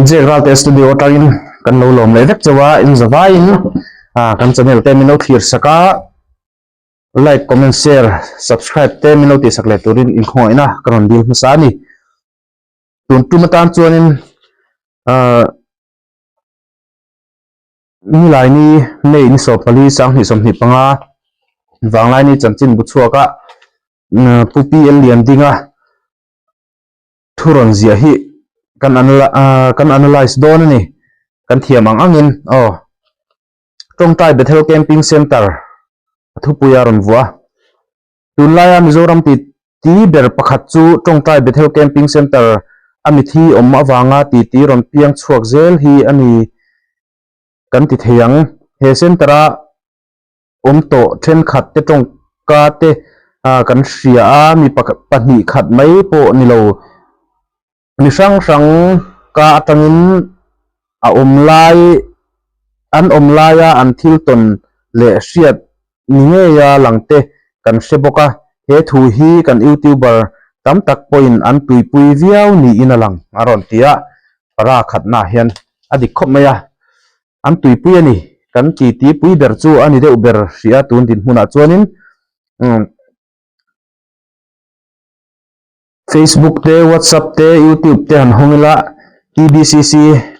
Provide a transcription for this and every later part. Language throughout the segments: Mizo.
Jack Ralte Studio atangin kan lo lawm leh vek chauh a, in zavaiin kan channel te min lo thlir sak a, like, comment, share, subscribe te min lo tihsak leh turin inkhawngaihna ka rawn dil hmasa a ni. Tun tum atan chuanin ahh Nilaini May ni 14 2025 Vanglaini chanchin bu chhuaka Pu PL Liandinga thu rawn ziah hi kan kan analyse dawn a ni kan thiam ang angin aw Tawngtai Bethel Camping Centre a thupui a rawn vuah a tunlaia Mizoram ti ti ber pakhat chu Tawngtai Bethel Camping Centre a mithi awm avanga ti ti rawn piang chhuak zel hi a ni kan ti thei ang he centre a awm tawh thenkhat te tawngka te kan hria a, mi pahnih khat mai pawh ni lo, mi hrang hrang ka atangin a awm lai an awm laia an thil tawn leh hriat ni ngeia lang te kan hre bawk a, he thu hi kan youtuber tam tak pawhin an tuipui viau niin a lang a rawn ti a, para khatnaah hian a dik khawp mai a. An tuipui a ni. Kan titi pui ber chu a ni deuh ber hrih a tun dinhmunah chuanin Facebook te, WhatsApp te, YouTube te han hawng ila TBCC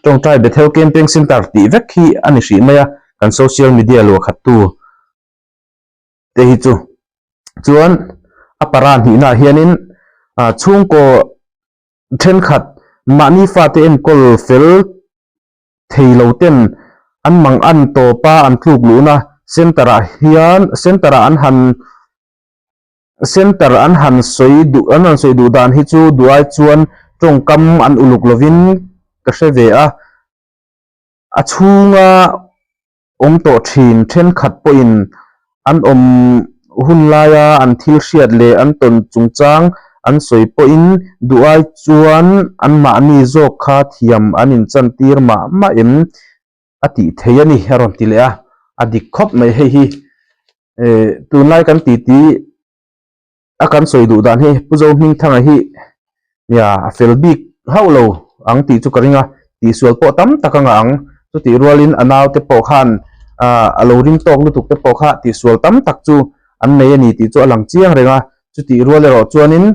Tawngtai Bethel Camping Centre tih vek hi a ni hrih mai a, kan social media luahkhattu te hi chu. Chuan a para hnihnaah hianin chhungkaw thenkhat mahni fate enkawl fel thei lo ten an mang an tawp a an tluk luhna center ah hian center ah an han center an han sawi duh an han sawi duh dan hi chu duh ai chuan tawngkam an uluk lovin ka hre ve a a chhunga awm tawh thin thenkhat pawhin an awm hun laia an thil hriat leh an tawn chungchang an sawi pawhin duh ai chuan anmahni zawk kha thiam an inchantir mah mah em a tih thei a ni a rawn ti leh a, a dik khawp mai hei hi tunlai kan titi a kan sawi duh dan hi Pu Zohmingthanga hi nia a fel bik hauh lo ang tih chu ka ring a, tihsual pawh tam tak a ngah ang, chutih rualin a naute pawh khan ah a lo ring tawk lutuk te pawh kha tihsual tam tak chu an nei a ni tih chu a lang chiang reng a, chutih rual erawh chuanin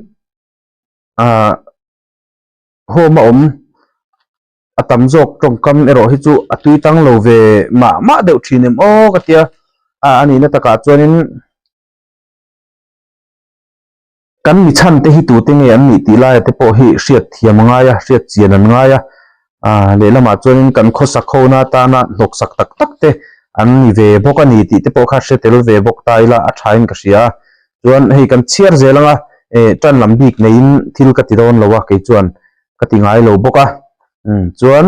ah home a awm a tam zawk tawngkam erawh hi chu a tui tang lo ve mah mah deuh thin em aw ka tia, a nihna takah chuanin. Kan mi chhan te hi tute nge an nih tih laia te pawh hi hriat thiam a ngai a, hriat chian an ngai a. Aaa lehlamah chuanin kan khawsak hona atana hnawksak tak tak te an ni ve bawk a ni tih te pawh kha hre tel ve bawk ta ila a thain ka hria a. Chuan hei kan chhiar zel anga eh tan lam bik neiin thil ka ti dawn lo a kei chuan ka ti ngai lo bawk a. Umm chuan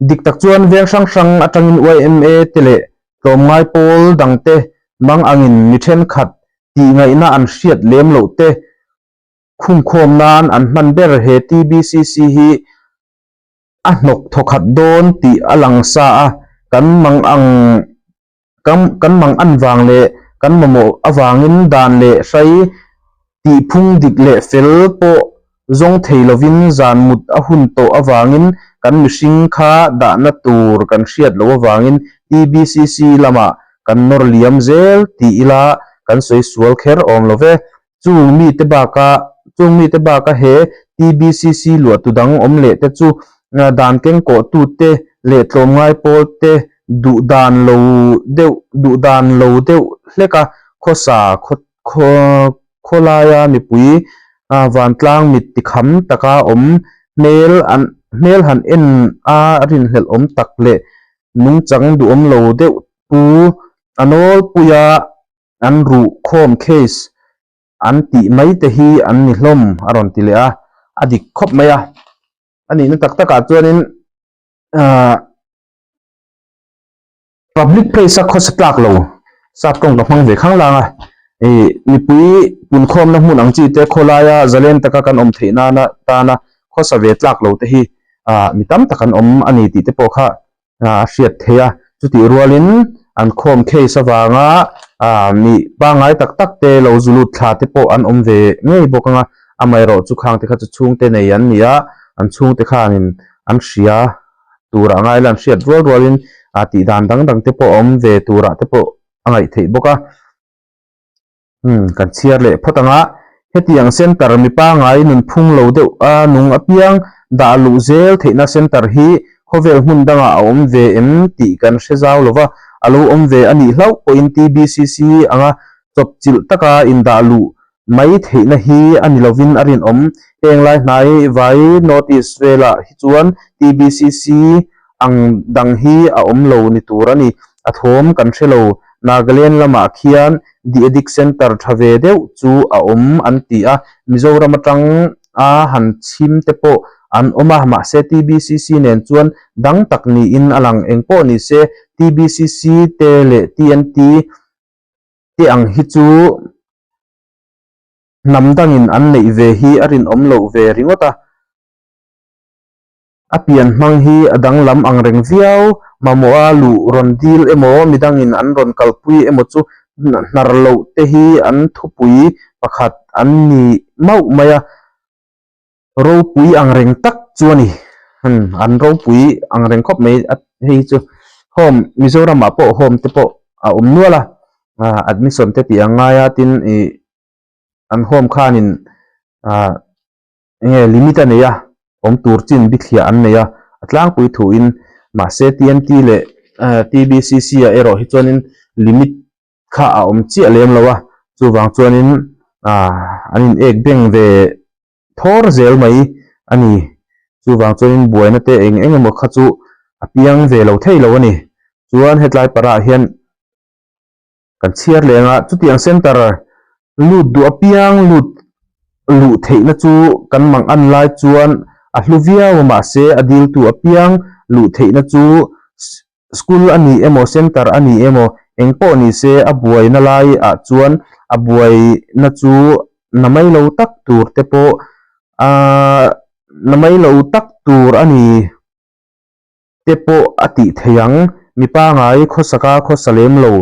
Dik tak chuan veng hrang hrang atangin yma te leh tlawmngai pawl dang te mang angin mi thenkhat tihngaihna an hriat lem loh te khungkhawm nan an hman ber he TBCC hi a hnawk thawkhat dawn tih a lang sa a, kan mang ang kan mang an vang leh kan mamawh avangin dan leh hrai tihphung dik leh fel pawh zawng thei lovin zan mut a hun tawh avangin kan mihring kha dahna tur kan hriat loh avangin TBCC lamah kan nawr liam zel tih ila kan sawi sual kher awm lo ve. Chung mite baka chung mite baka he TBCC luahtu dang awm leh te chu dan kengkawhtute leh tlawmngai pawl te duh dan lo deuh duh dan lo deuh hlek a, khawsa khawlaia mipui vantlang mit tikham taka awm hmel an hmel han en a rinhlelh awm tak leh nungchang duhawm lo deuh pu a nawlpuia An ruh khawm case an tih mai te hi an ni hlawm a rawn ti leh a, a dik khawp mai a. A nihna tak takah chuanin ahh public place a khawsa tlak lo sap tawng ka hmang ve khang lang a, ih mipui punkhawmna hmun ang chi te khawlaia zalen taka kan awm theih nana tana khawsa ve tlak lo te hi ahh mi tam tak an awm a ni tih te pawh kha a hriat theih a, chutih rualin an khawm case avanga mi pangngai tak tak te lo zu lut thla te pawh an awm ve ngei bawk ang a, amaherawhchu khang te kha chu chhungte nei an ni a, an chhungte khanin an hria turah ngai ila an hriat rual rualin ah tih dan dang dang te pawh a awm ve turah te pawh a ngaih theih bawk a. Umm kan chhiar leh phawt ang a, hetiang center mi pangai nunphung lo deuh a nung apiang dah luh zel theihna center hi khawvel hmun dangah a awm ve em tih kan hre zau lo va, a lo awm ve a nih hlauh pawhin TBCC anga chawpchilh taka indah luh mai theihna hi a ni lovin a rinawm. Heng lai hnai vai notice velah hi chuan TBCC ang dang hi a awm lo ni tur a ni. A thawm kan hre lo. Nagaland lamah khian The Addict Centre tha ve deuh chu a awm an ti a, Mizoram atang a han chhim te pawh an awm a, mahse TBCC nen chuan dang tak niin a lang. Engpawh ni se TBCC te leh TNT te ang hi chu hnam dangin an neih ve hi a rinawm loh ve ringawt a. A pian hmang hi a danglam ang reng viau, mamawha luh rawn dil emaw midangin an rawn kalpui emaw chu hnar loh te hi an thupui pakhat an ni mauh mai a. Ropui ang reng tak chu a ni. Umm an ropui ang reng khawp mai a hei chu home Mizoram ah pawh home te pawh a awm nual a ah admission te tih ang ngai a tin ih an home khanin ah eng nge limit a nei a awm tur chin bithliah an nei a a tlangpui thuin mahse TMT leh TBCC ah erawh hi chuanin limit kha a awm chiah lem lo a, chuvang chuanin ah an in ek beng ve thawr zel mai a ni. Chuvang chuanin buaina te eng eng emaw kha chu a piang ve lo thei lo a ni. Chuan hetlai parah hian kan chhiar leng a, chutiang center lut duh apiang lut luh theihna chu kan mang an lai chuan a hlu viau a mahse a diltu apiang luh theihna chu School a ni emaw center a ni emaw eng pawh ni se a buaina lai ah chuan a buaina chu na mai lo tak tur te pawh aaa na mai lo tak tur a ni te pawh a tih thei ang. Mi pangai khawsaka khawsa lem lo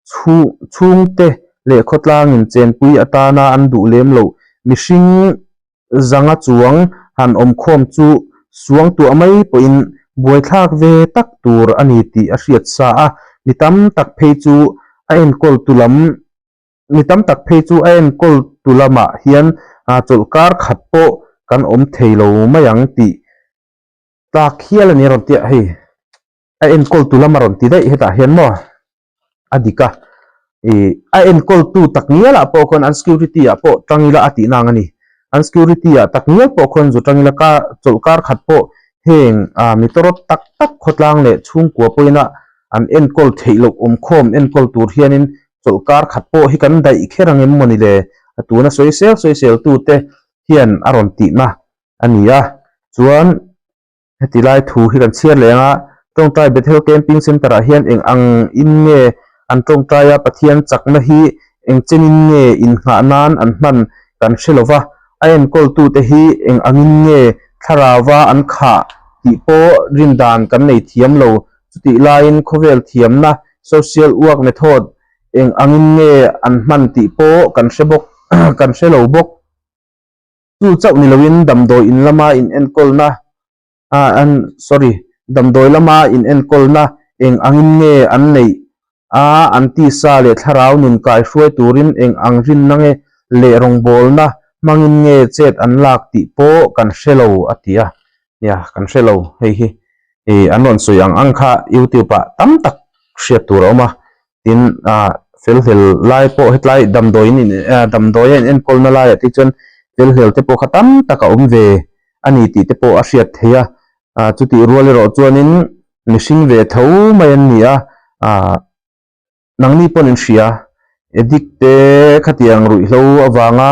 chhung chhungte leh khawtlangin chenpui atana an duh lem loh mihring Zanga chuang han awmkhawm chu suang tuah mai pawhin buaithlak ve tak tur a ni tih a hriat sa a, mi tam tak phei chu a enkawl tu lam mi tam tak phei chu a enkawl tu lamah hian chawlhkar khat pawh kan awm thei lo mai ang tih tlak hial a ni a rawn ti a, hei a enkawl tu lam a rawn ti daih hetah hian maw. a dik a, ih a enkawltu tak ngial ah pawh khawn an security ah pawh tang ila a tih nang a ni. An security ah tak ngial pawh khawn zu tang ila kar chawlh kar khat pawh heng ah mi tawrawt tak tak khawtlang leh chhungkua pawhin a an enkawl theih loh awmkhawm enkawl tur hianin chawlh kar khat pawh hi kan daih kher ang em mawni le? A tuna sawisel sawisel tute hian a rawn tihna a ni a, chuan. Heti lai thu hi kan chhiar leh ang a, Tawngtai Bethel Camping Centre ah hian eng ang in nge an tawngtai a, Pathian chakna hi eng chenin nge innghah nan an hman kan hre lo va, a enkawltute hi eng angin nge thlarauva an khah tih pawh rindan kan nei thiam lo. Chutih laiin khawvel thiamna, social work method, eng angin nge an hman tih pawh kan hre bawk kan hre lo bawk. Chu chauh ni loin damdawi in lama in enkawlna ah an sorry damdawi lama in enkawlna eng angin nge an neih a an tisa leh thlarau nun kai hruai turin eng ang rinna nge leh rawngbawlna hmangin nge chet an lak tih pawh kan hre lo a ti a nia kan hre lo hei hi ih an rawn sawi ang ang kha youtube ah tam tak hriat tur a awm a Tin, ah felhlel lai pawh hetlai damdawiin in ah damdawi a in enkawlna laiah te chuan felhlel te pawh kha tam tak a awm ve a ni tih te pawh a hriat theih a, ah chutih rual erawh chuanin mihring ve tho mai an ni a, ah nangni pawn in hria addict te khatiang ruihhlo avanga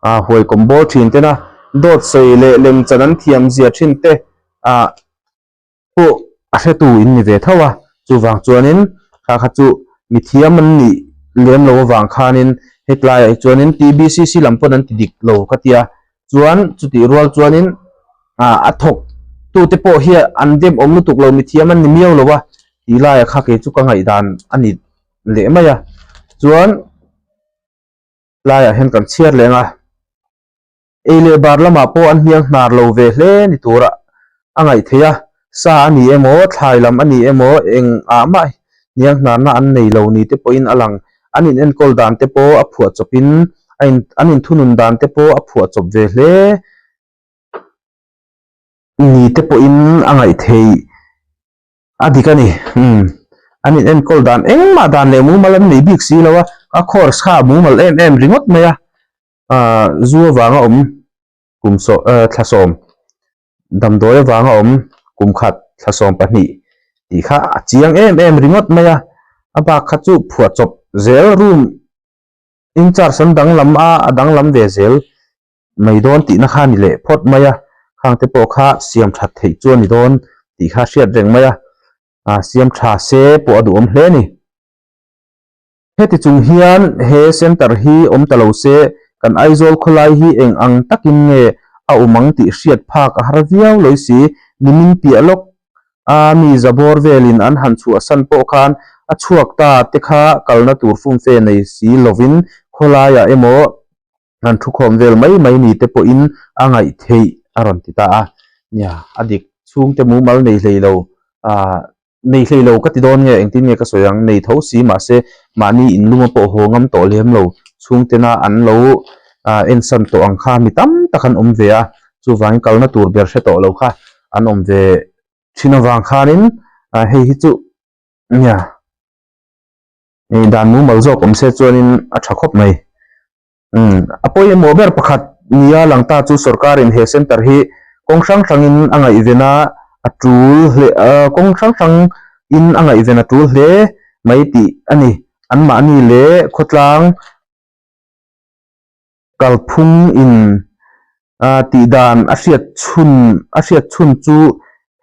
ah huai kawm bawr thin tena dawt sawi leh lemchan an thiam zia thin te ah. pawh a hretu in ni ve tho a, chuvang chuanin kha kha chu mithiam an nih lem lo avang khanin hetlaiah hi chuanin TBCC lam pawn an ti dik lo ka tia, chuan chutih rual chuanin ah a thawk tute pawh hi an dem awm lutuk lo mithiam an ni miau lo a tih laiah kha kei chu ka ngaihdan a ni leh mai a, chuan tlaiah hian kan chhiar leng a, ei leh bar lamah pawh an hniang hnar lo ve hle ni tura. A ngaih theih a, sa a ni emaw, thlai lam a ni emaw, eng ah mah hniang hnarna an nei lo ni te pawhin a lang. An in enkawl dan te pawh a phuah chawpin, a in an inthunun dan te pawh a phuah chawp ve hle ni te pawhin a ngaih theih a dik a ni. Umm, an in enkawl dan engmah dan leh mumal an nei bik si lo a, a course kha a mumal em em ringawt mai a, ah zu avanga awm kum saw eh thla sawm damdawi avanga awm kum khat thla 12 tih kha a chiang em em ringawt mai a, a bak kha chu phuah chawp zel room in charge an danglam a, a danglam ve zel mai dawn tihna kha a ni leh phawt mai a, khang te pawh kha siam that theih chu a ni dawn tih kha a hriat reng mai a, ah siam tha se pawh a duhawm hle a ni. Heti chung hian he centre hi awm ta lo se, kan Aizawl khawlai hi eng ang takin nge a awm ang tih hriat phak a har viau loi si. Nimin piah lawk a mi zabawr velin an han chhuahsan pawh khan a chhuak ta te kha kalna tur fumfe nei si lovin khawlaiah emaw an thukhawm vel mai mai ni te pawhin a ngaih theih a rawn ti ta a. Nia, a dik chhungte mumal nei hlei lo ah Nei hlei lo ka ti dawn nge engtin nge ka sawi ang, nei tho si mahse mahni inluma pawh haw ngam tawh lem lo, chhungtena an lo ensan tawh ang kha mi tam tak an awm ve a, chuvangin kalna tur ber hre tawh lo kha an awm ve thin avang khanin hei hi chu nia dan mumal zawk awm se chuanin a tha khawp mai. Umm, a pawimawh ber pakhat nia lang ta chu sorkarin he centre hi kawng hrang hrangin a ngaihven a, a tul hle kawng hrang hrangin a ngaihven a tul hle mai tih a ni. Anmahni leh khawtlang kalphung in tih dan a hriat chhun a hriat chhun chu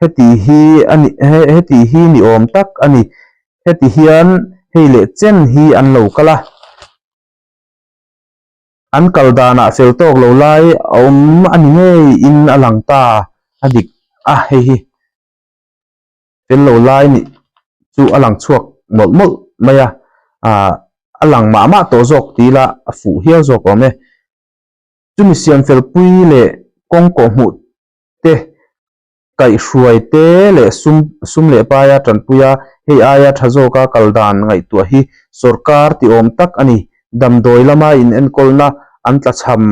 heti hi a ni heti hi ni awm tak a ni. Heti hian hei leh chen hi an lo kal a. An kal danah fel tawk lo lai a awm a ni ngei in a lang ta a dik a, hei hi fel lo lai nih chu a lang chhuak mawlh mawlh mai a, ah a lang mah mah tawh zawk ti ila a fuh hial zawk awm e. Chumi siam fel pui leh kawng kawhhmuh te Kaihhruai te leh sum sum leh paia tanpuia hei aia tha zawka kal dan ngaihtuah hi sorkar ti awm tak a ni. Damdawi lama inenkawlna an tlachham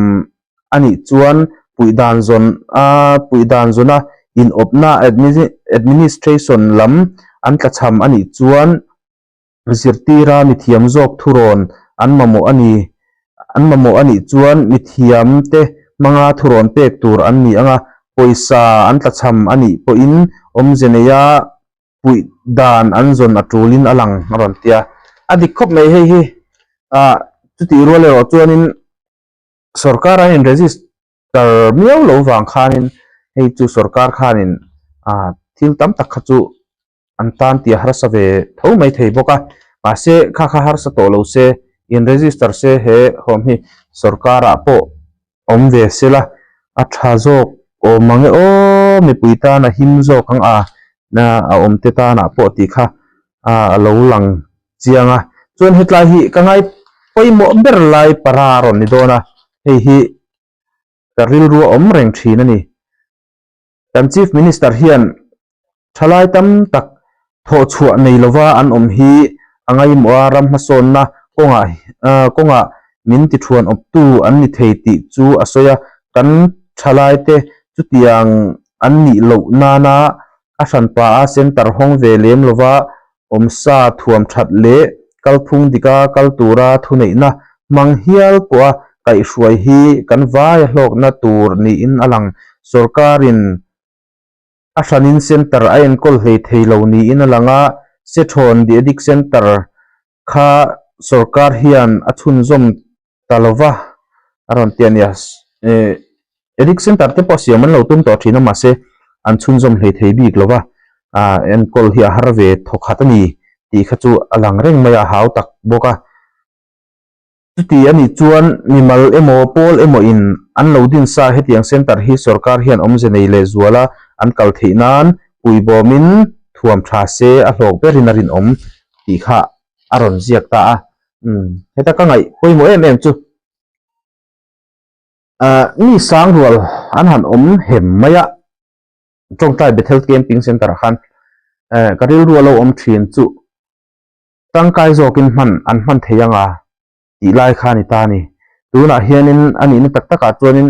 a nih chuan puih dan zawn a puih dan zawna inawpna administration lam an tlachham a nih chuan Zirtira mithiam zawk thurawn an mamawh a ni. An mamawh a nih chuan mithiam te hmanga thurawn pek tur an ni ang a, pawisa an tlachham a nih pawhin awmze neia puih dan an zawn a tulin a lang a rawn ti a. A dik khawp mai hei hi. Ah chutih rual erawh chuanin sorkar an in register miau lo vang khanin hei chu sorkar khanin ah thil tam tak kha chu an tan tih a harsa ve tho mai thei bawk a, mahse kha kha harsa tawh lo se, in register se he home hi sorkar ah pawh awm ve se la, a tha zawk awm ang e aw, mipui tan a him zawk ang a, a awm te tan ah pawh tih kha a lo lang chiang a, chuan hetlai hi ka ngai pawimawh ber lai para a rawn ni dawn a, hei hi ka rilru a awm reng thin a ni. Kan Chief Minister hian thalai tam tak thawhchhuah nei lova an awm hi a ngaimawh a, ram hmasawnna kawngah kawngah min tithuan awptu an ni thei tih chu a sawi a, kan thalaite chutiang an nih loh nana a hranpa a centre hawng ve lem lova awmsa thuam that leh kalphung dika kal tura thuneihna hmang hial pawha kaihhruai hi kan vaia hlawkna tur niin a lang. Sorkarin a hranin centre a enkawl hlei thei lo niin a lang a, Sethawn The Addict Centre kha sorkar hian a chhunzawm ta lo va, a rawn ti a nia. Addict Centre te pawh siam an lo tum tawh thin a, mahse an chhunzawm hlei thei bik lo va, enkawl hi a har ve thawkhat a ni tih kha chu a lang reng mai a, a hau tak bawk a. Chuti a nih chuan mimal emaw pawl emaw in an lo din sa hetiang centre hi sorkar hian awmze nei leh zuala an kal theih nan puibawmin thuam tha se a hlawk berin a rinawm tih kha a rawn ziak ta a. Umm heta ka ngaih pawimawh em em chu ah mi sang rual an han awm hem mai a. Tawngtai Bethel Camping Centre ah khan ka rilru a lo awm thin chu tangkai zawkin hman an hman thei ang a tih lai kha a ni ta a ni. Tunah hianin a nihna tak takah chuanin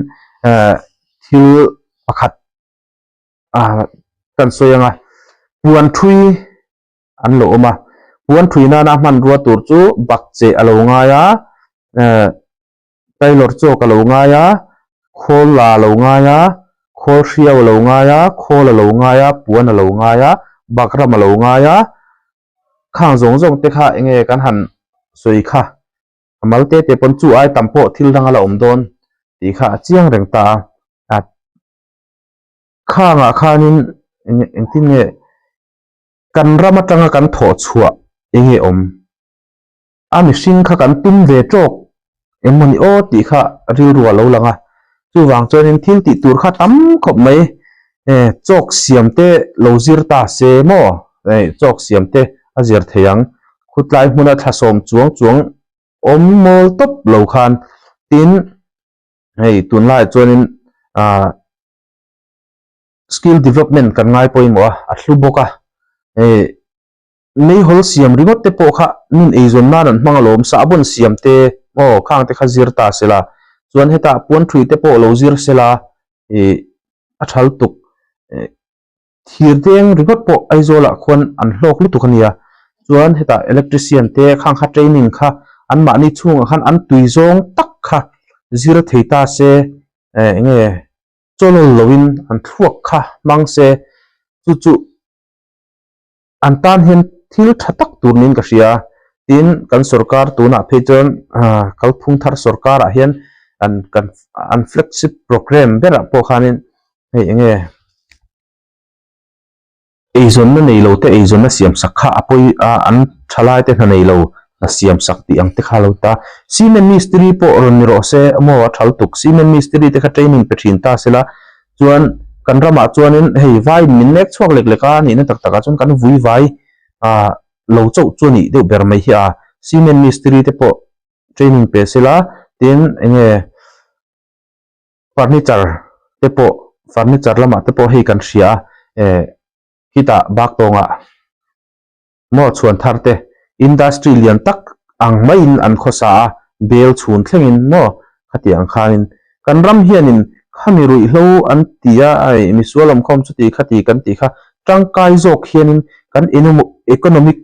thil pakhat kan sawi ang a, puan thui an lo awm a, puan thui nana hmanrua tur chu bakcheh a lo ngai a, Tailor chawk a lo ngai a, khawl la a lo ngai a, khawl hriau a lo ngai a, khawl a lo ngai a, puan a lo ngai a, bakram a lo ngai a, khang zawng zawng te kha eng nge kan han sawi kha a mal te te pawn chu ai tam pawh thil dang a la awm dawn tih kha a chiang reng ta a, a khangah khanin eng engtin nge kan ram atanga kan thawh chhuah eng nge awm. A mihring kha kan tum ve tawk eng mawni aw tih kha rilru a lo lang a, chuvang chuanin thil tih tur kha tam khawp mai e, chawk siam te lo zir ta se maw e, chawk siam te a zir thei ang, khutlai hmuna thlasawm chuang chuang awm mawl tawp lo khan tin hei tunlaiah chuanin ah skill development kan ngai pawimawh a, a hlu bawk a e. Meihawl siam ringawt te pawh kha min eizawn nan an hmang alawm, sahbawn siam te aw khang te kha zir ta sela, chuan hetah puan thui te pawh lo zir sela ih a thal tuk eh thir deng ringawt pawh Aizawl ah khuan an hlawk lutuk a nia, chuan hetah electrician te khang kha training kha an mahni chhungah khan an tui zawng tak kha zir thei ta se eh eng nge chawlawl loin an thluak kha hmang se chu chu. An tan hian thil tha tak tur niin ka hria. Tin, kan sorkar tunah phei chuan kalphung thar sorkarah hian an kan an flagship programme berah pawh khanin hei eng nge eizawnna nei lo te eizawnna siam sak kha a pawi a, an thalai te hna nei lo hna siam sak tih ang te kha a lo ta. Cement mistiri pawh rawn ni rawh se maw a thal tuk. Cement mistiri te kha training pe thin ta sela Chuan kan ramah chuanin hei vai min nek chhuak lek lek a nihna tak takah chuan kan vui vai ah lo chauh chu a nih deuh ber mai hi a. Cement mistiri te pawh training pe sela tin eng nge furniture te pawh furniture lamah te pawh hei kan hria a eh khitah bak tawngah maw chhuan thar te industry lian tak ang maiin an khawsa a, bel chhun thlengin maw khatiang khanin kan ram hianin khami ruihhlo an ti a, ai misual awmkhawm chuti khati kan tih kha tangkai zawk hianin kan economic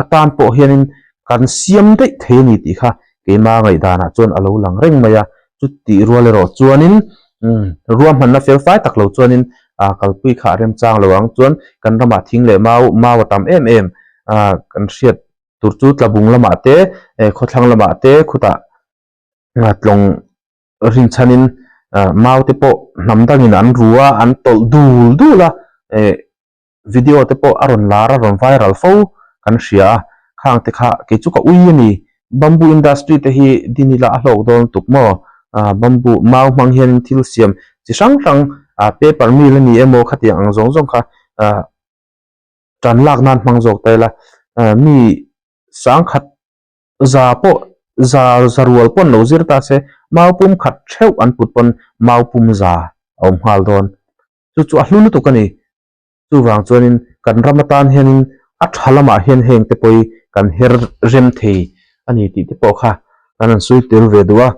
atan pawh hianin kan siam daih thei a ni tih kha keima ngaihdanah chuan a lo lang reng mai a, chutih rual erawh chuanin ruahmanna fel fai tak lo chuanin ah kalpui kha a remchang lo ang chuan kan ramah thing leh mau mau a tam em em ah kan hriat tur chu tlabung lamah te eh khawthlang lamah te khutah ah tlawng rinchhanin ah mau te pawh hnam dangin an ru a an tawlh dul dul a eh video te pawh a rawn lar a rawn viral fo kan hria a khang te kha kei chu ka ui a ni bamboo industry te hi din ila a hlawk dawn tuk maw ah bamboo mau hmang hian thil siam chi hrang hrang ah paper mill a ni emaw khatiang ang zawng zawng kha ah tan lak nan hmang zawk ta ila ah mi sangkhat za pawh za za rual pawn lo zir ta se mau pum khat theuh an put pawn mau pum za a awm nghal dawn chu chu a hlu lutuk a ni. Chuvang chuanin kan ram atan hianin a tha lamah hian heng te pawh hi kan her rem thei a ni tih te pawh kha kan han sawi tel ve duh a.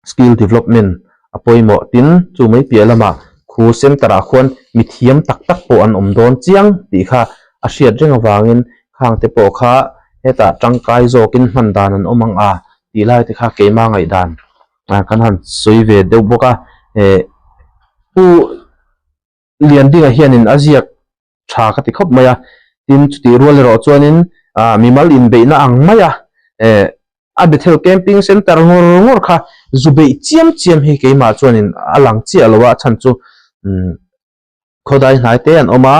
Skill development a pawimawh tin chu mai piah lamah khu center ah khuan mi thiam tak tak pawh an awm dawn chiang tih kha a hriat reng avangin khang te pawh kha hetah tangkai zawkin hman dan an awm ang a tih lai te kha keima ngaihdan kan han sawi ve deuh bawk a. Pu Liandinga hianin a ziak tha ka ti khawp mai a, tin chutih rual erawh chuanin ah mimal inbeihna ang mai a eh a Bethel Camping Centre ngawr ngawr kha zu beih chiam chiam hi keimah chuanin a lang chiah lo a, a chhan chu umm khawdai hnai te an awm a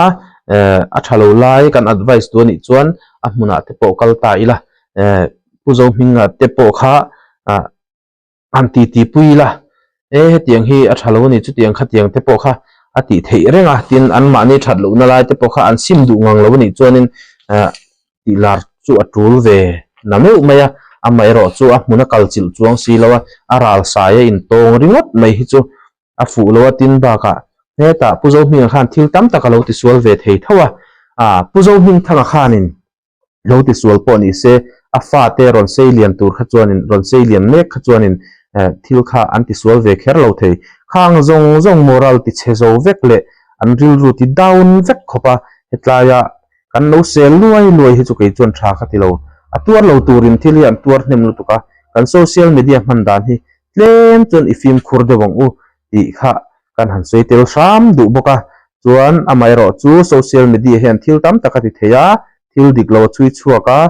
eh a tha lo lai kan advice tu anih chuan a hmunah te pawh kal ta ila eh Pu Zohminga te pawh kha ah Han ti ti pui ila, e hetiang hi a tha lo a ni, chutiang khatiang te pawh kha a tih theih reng a, tin anmahni that lohna lai te pawh kha an sim duh ngang lo a nih chuanin tih lar chu a tul ve na meuh mai a, amaherawh chu a hmun a kal chilh chuang si lo a, a ral sai a intawng ringawt mai hi chu a fuh lo a, tin bakah. Hetah Pu Zohminga khan thil tam tak a lo tisual ve thei tho a, ah Pu Zohmingthanga khanin lo tisual pawh ni se a fate rawn sei lian tur kha chuanin rawn sei lian mek kha chuanin eh thil kha an tisual ve kher lo thei. Khang zawng zawng moral tichhe zo vek leh an rilru ti down vek khawp a, hetlaia Kan lo sel luai luai hi chu kei chuan tha ka ti lo. A tuar lo turin thil hi an tuar hnem lutuk a, kan social media hman dan hi tlem chuan i fimkhur deuh ang u tih kha kan han sawi tel hram duh bawk a. Chuan amaherawh chu social media hian thil tam tak a ti thei a, thil dik lo a chhui chhuak a,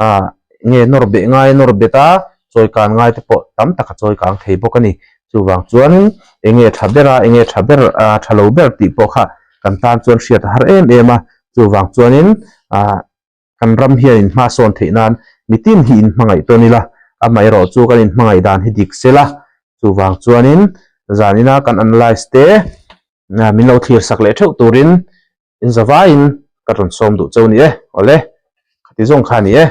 ah nge nawr beh ngai a nawr bet a, chawi kan ngai te pawh tam tak a chawi kang thei bawk a ni. Chuvang chuan enge tha ber a, enge tha ber a tha lo ber tih pawh kha kan tan chuan hriat a har em em a. Chuvang chuanin ah kan ram hian in hmasawn theih nan mitin hi in hmangaih tawn ila, amaherawh chu kan in hmangaih dan hi dik sela. Chuvang chuanin zanina kan analyse te min lo thlir sak leh theuh turin in zavaiin ka rawn sawm duh cheu ni e. Awle, khati zawng kha a ni e.